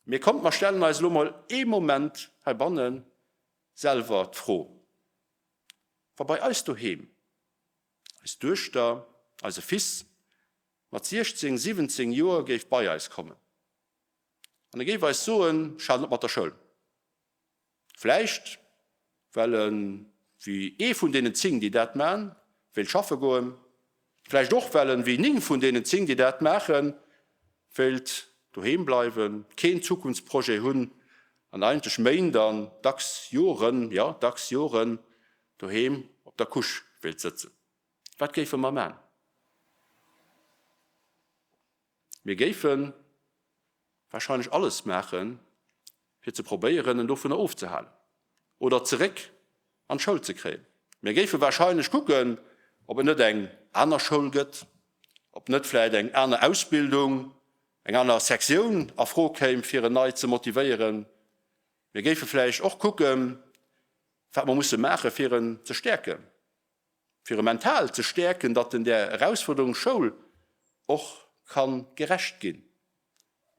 Mee kommt, mer stellen eis elo mol ee Moment heibanne selwer d'Fro, Wa bei eis doheem eis Duechter, eise Fils mat 16, 17 Joer géif bei eis kommen an e géif eis soen, ech halen op mat der Schoul, vläicht well en, wéi ee vun deenen 10, déi dat man, wéilt schaffe goen, vläicht och well en, wéi 9 vun deenen 10, déi dat maachen, wéilt doheem bleiwen, keen Zukunftsprojet hunn an eigentlech Méint an dacks Joren, jo, dacks Joren doheem op der Couche wéilt sëtzen. Wat géife mer man? Mir géife warscheinlech alles maachen, fir ze probéieren, en dovunner ofzehalen oder zeréck an d'Schoul ze kréien. Mir géife warscheinlech kucken, ob et net eng aner Schoul gëtt, ob net vläicht eng aner Ausbildung, eng aner Sektioun a Fro kéim, fir en nei ze motivéieren. Mir géife vläicht och kucken, wat mer musse maachen, fir en ze stäerken. fir e mental ze stäerken, datt en där Erausfuerderung Schoul och ka gerecht ginn.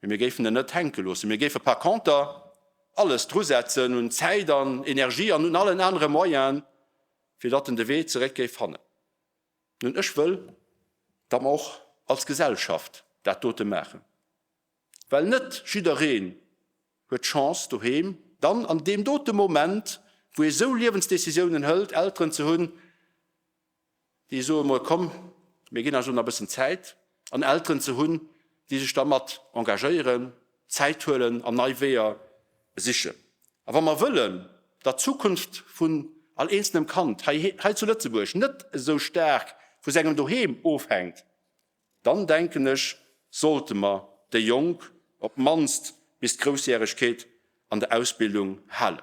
Mee mir géifen en net hänke loossen. Mir géife par conter alles drusetzen un Zäit an Energie an un allen anere Moyenen, fir datt en de Wee zeréck géif fannen. Nun, ech wëll, datt mer och als Gesellschaft dat dote maachen, well net jiddereen huet d'Chance doheem dann an deem dote Moment, wou ee sou Liewensdecisiounen hëlt, Elteren ze hunn, déi soe mol, komm mir ginn eis elo nach e bëssen Zäit, an Elteren ze hunn, déi sech da mat engagéieren, Zäit huelen an nei Weeër sichen. A wa mer wëllen, datt d'Zukunft vun all eenzelnem Kand hei hei zu Lëtzebuerg net esou staark vu sengem Doheem ofhänkt, Dann, denken ech, sollte mer déi Jonk op d'mannst bis d'Groussjäregkeet an der Ausbildung halen.